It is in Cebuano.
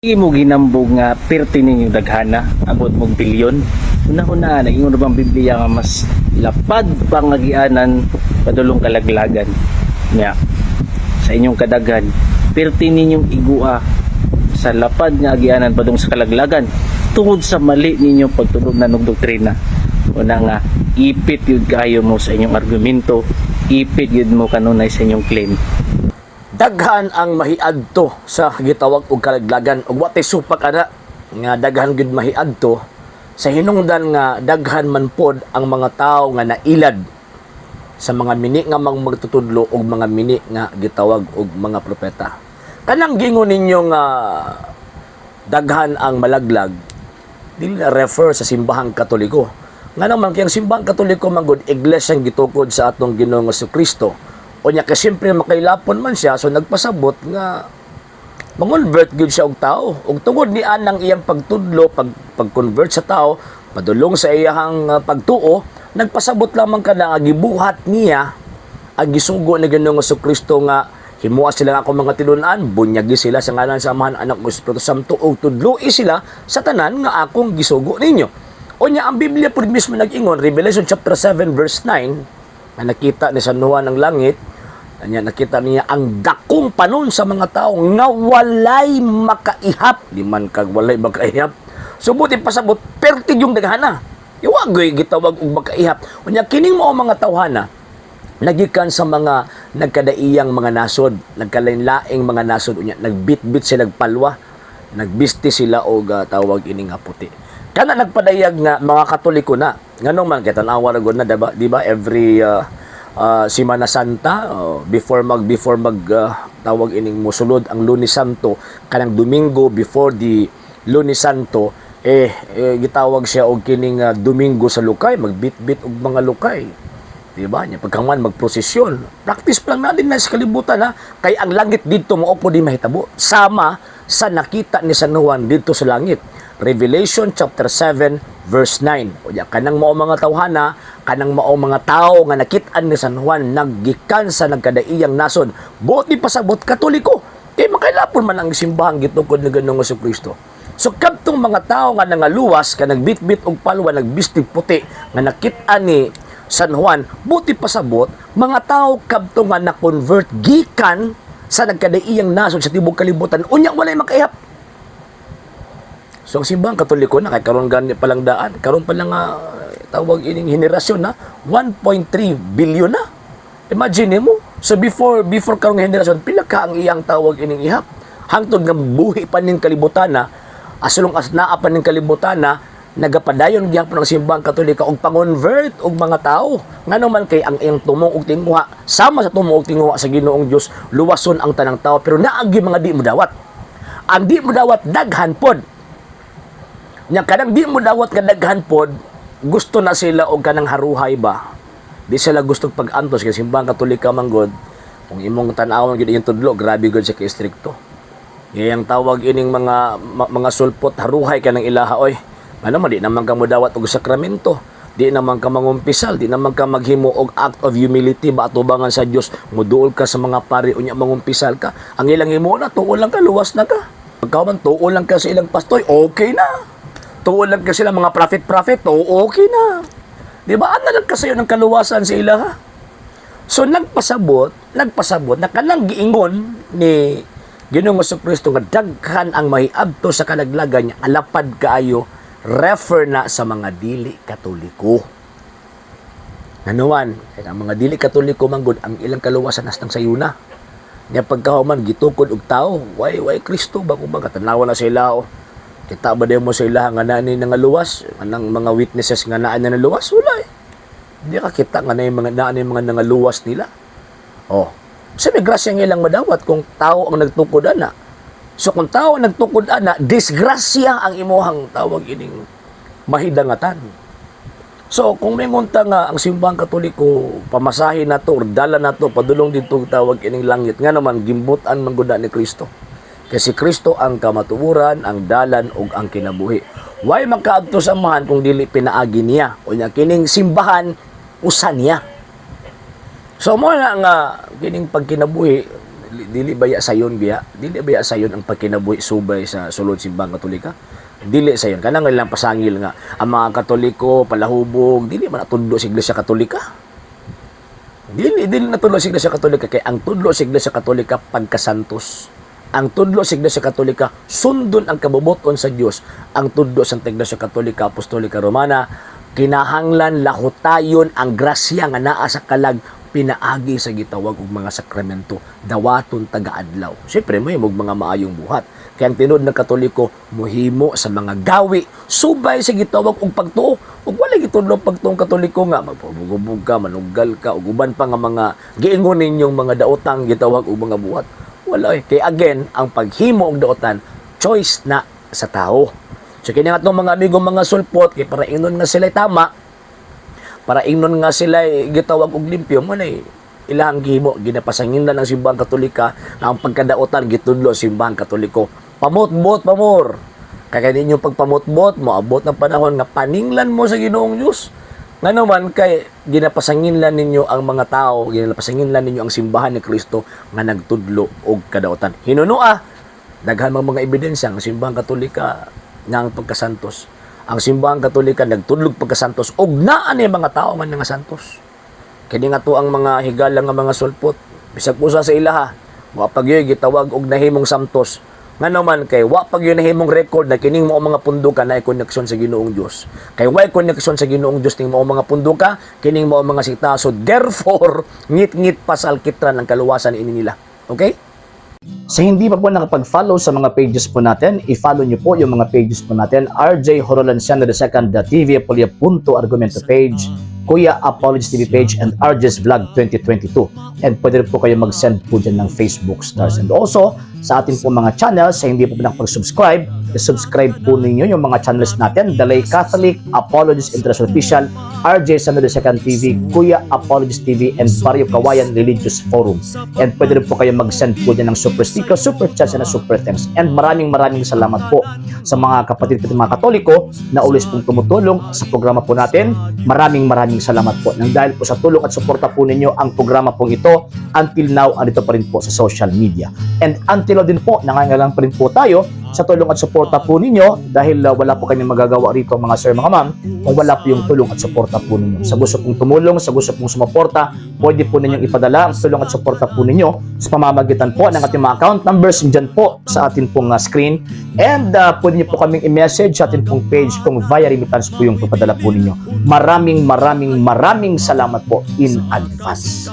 Sige mo ginambog nga pirti ninyo daghana, abot mong bilyon. Una-una, nag-ingon bang Biblia nga mas lapad pa nga agianan padulong kalaglagan? Nya, sa inyong kadaghan, pirti ninyong igua sa lapad nga agianan padung sa kalaglagan tungod sa mali ninyong pagtulog na og doktrina. Una nga, ipit yun kayo mo sa inyong argumento, ipit yun mo kanunay sa inyong claim. Daghan ang mahiadto sa gitawag og kalaglagan ug wa tay supak ana nga daghan gyud mahiadto sa hinungdan nga daghan man pod ang mga tawo nga nailad sa mga mini nga mga magtutudlo ug mga mini nga gitawag og mga propeta. Kanang gingon ninyo nga daghan ang malaglag, dili na refer sa Simbahang Katoliko. Nga naman kay ang Simbahang Katoliko man gud iglesyang gitukod sa atong Ginoong Kristo. Unya kay siyempre makailapon man siya, so nagpasabot nga mangonvert gyud siya og tao. Ug tungod ni anang iyang pagtudlo, pag-convert sa tao, padulong sa iyang pagtuo, nagpasabot lamang kada nga gibuhat niya ang gisugo ni Ginoong Kristo nga himoa sila nga akong mga tinun-an, bunyagi sila sa ngalan sa Amahan, Anak ug Espiritu Santo ug tudloi sila sa tanan nga akong gisugo ninyo. Unya ang Biblia pud mismo nag-ingon, Revelation chapter 7 verse 9, nga nakita ni San Juan ang langit. Anya nakita niya ang dakong panon sa mga tao nga walay makaihap. Di man kag walay makaihap. So buti pasabot perti yung daghana. Iwagoy gitawag og makaihap. Unya kining mao mga tawhana nagikan sa mga nagkadaiyang mga nasod, nagkalain-laing mga nasod, unya nagbitbit sila palwa, nagbisti sila og tawag ini nga puti. Kana nagpadayag nga mga Katoliko na. Nganong man kay tan-awa ra gud na, diba, di ba every Simana Santa, oh, before mag tawag ining musulod ang Lunes Santo, kanang Domingo before the Lunes Santo, eh gitawag siya og kining Domingo sa Lukay, magbitbit og mga lukay. Di ba? Nya pagkaman magprosesyon. Practice pa lang natin na sa kalibutan ha. Kay ang langit dito mao po di mahitabo. Sama sa nakita ni San Juan dito sa langit. Revelation chapter 7 verse 9. O ya kanang mao mga tawhana, kanang mao mga tao nga nakit-an ni San Juan naggikan sa nagkadaiyang nasod. Buot ni pasabot Katoliko. Kay makailapon man ang simbahang gitukod ni Ginoong Kristo. So kadtong mga tao nga nangaluwas ka nagbitbit og palwa, nagbistig puti nga nakit-an ni San Juan, buti pasabot, mga tao kadto nga na-convert gikan sa nagkadaiyang nasod sa tibok kalibutan, unya walay makaihap. So ang Simbahang Katoliko na kay karon gani pa lang daan, karon pa lang nga tawag ining henerasyon na 1.3 billion na. Imagine mo, so before before karong henerasyon, pila ka ang iyang tawag ining ihap? Hangtod nga buhi pa ning kalibutan na, asulong as naa pa ning kalibutan na, nagapadayon gyapon ang Simbahang Katolika og pangonvert og mga tao. Ngano man kay ang iyang tumong og tinguha sama sa tumong og tinguha sa Ginoong Dios, luwason ang tanang tao, pero naagi mga di mo dawat. Ang di mo dawat daghan pod. Nya kanang di mo dawat nga daghan pod, gusto na sila og kanang haruhay ba. Di sila gusto pag-antos kay Simbahang Katolika man gud, kung imong tan-awon gyud iyang tudlo, grabe gud siya ka istrikto. Iyang tawag ining mga sulpot, haruhay ka ng ilaha oy. Ano man, di naman ka modawat og sakramento. Di naman ka mangumpisal, di naman ka maghimo og act of humility ba atubangan sa Dios. Muduol ka sa mga pari unya mangumpisal ka. Ang ilang himo na tuol lang ka, luwas na ka. Pagka man tuol lang ka sa ilang pastor, okay na. Tuol lang ka sila mga prophet-prophet, to okay na. Di ba? Ano lang kasayo ng kaluwasan sa ila ha? So nagpasabot na kanang giingon ni Ginoong Kristo nga daghan ang mahiadto sa kalaglagan niya, alapad kaayo, refer na sa mga dili Katoliko. Nanuan, kay ang mga dili Katoliko man gud ang ilang kaluwasan hastang sayuna. Nya pagkahuman gitukod og tao, way Kristo ba kung ba katanawa na sila o. Kita ba mo sa ila nga naa ni nangaluwas, anang mga witnesses nga naa na naluwas? Wala eh. Di ka kita nga na yung mga naa ni mga nangaluwas nila. Oh. Sa may grasya nga ilang madawat kung tao ang nagtukod ana. So kung tao ang nagtukod ana, disgrasya ang imuhang tawag ining mahidangatan. So kung may ngunta nga ang Simbahang Katoliko pamasahin na to or dala na to padulong dito tawag ining langit, nga naman gimbutan man gud na ni Kristo. Kasi Kristo ang kamatuoran, ang dalan ug ang kinabuhi. Way makaadto sa Amahan kung dili pinaagi niya? Unya kining simbahan usa niya. So mo na nga kining pagkinabuhi Dili ba ya sayon biya? Dili ba ya sayon ang pagkinabuhi subay sa sulod Simbahang Katolika? Dili sayon. Kanang ilang pasangil nga ang mga Katoliko palahubog, dili man natudlo sa Iglesia Katolika. Dili natudlo sa Iglesia Katolika kay ang tudlo sa Iglesia Katolika, pagkasantos. Ang tudlo sa Iglesia Katolika, sundon ang kabubuton sa Dios. Ang tudlo sa Iglesia Katolika Apostolika Romana, kinahanglan lahutayon ang grasya nga naa sa kalag pinaagi sa gitawag og mga sakramento, dawaton taga-adlaw. Siyempre, may og mga maayong buhat. Kaya ang tinuod ng Katoliko, muhimo sa mga gawi subay sa gitawag og pagtuo. Ug wala gitudlo pagtuong Katoliko nga magpabugubog ka, manugal ka, ug uban pa nga mga giingon ninyong mga daotang gitawag og mga buhat. Wala eh. Kaya again, ang paghimo og daotan, choice na sa tao. So kini nga itong mga amigo, mga sulpot, kay para ingnon nga sila tama, para ingnon nga sila gitawag og limpyo mo na ilang gihimo, ginapasangin na ng Simbahang Katolika nga ang pagkadaotan gitudlo sa Simbahang Katoliko. Pamotbot pamor. Kaya ninyo pagpamotbot, moabot ng panahon nga paninglan mo sa Ginoong Diyos. Nga naman kay ginapasanginlan ninyo ang mga tao, ginapasanginlan ninyo ang simbahan ni Kristo nga nagtudlo og kadaotan. Hinunua, daghan mga ebidensya ang Simbahang Katolika nga ang pagkasantos. Ang Simbahang Katolika nagtudlog pagkasantos og naa ni mga tao man nga santos. Kini nga to ang mga higala nga mga sulpot. Bisag usa sa ilaha, wa pa gyud gitawag og nahimong santos. Nga naman kay wa pa gyud nahimong record na kining mao mga punduka na koneksyon sa Ginoong Dios. Kay way koneksyon sa Ginoong Dios ning mao mga punduka, kining mao mga sikta. So therefore, ngit-ngit pa sa alkitran ang kaluwasan ini nila. Okay? Sa hindi pa po nakapag-follow sa mga pages po natin, i-follow nyo po yung mga pages po natin. RJ Horolanciano II, TV Apolia Punto Argumento page, Kuya Apologies TV page, and RJ's Vlog 2022. And pwede rin po kayo mag-send po dyan ng Facebook stars. And also, sa atin po mga channels, sa hindi po nakapag-subscribe, i-subscribe po ninyo yung mga channels natin. Dalay Catholic, Apologies International Official, RJ Sano II TV, Kuya Apologies TV, and Barrio Kawayan Religious Forum. And pwede rin po kayo mag-send po dyan ng super sticker, super chats, and super thanks. And maraming maraming salamat po sa mga kapatid po mga Katoliko na always pong tumutulong sa programa po natin. Maraming maraming salamat po. Nang dahil po sa tulong at suporta po ninyo, ang programa pong ito until now, andito pa rin po sa social media. And until now din po, nangangailangan pa rin po tayo sa tulong at suporta po ninyo dahil wala po kami magagawa rito, mga sir, mga ma'am, kung wala po yung tulong at suporta po ninyo. Sa gusto pong tumulong, sa gusto pong sumuporta, pwede po ninyong ipadala ang tulong at suporta po ninyo sa pamamagitan po ng ating mga account numbers dyan po sa atin pong screen. And pwede niyo po kaming i-message sa atin pong page kung via remittance po yung papadala po ninyo. Maraming maraming maraming salamat po in advance.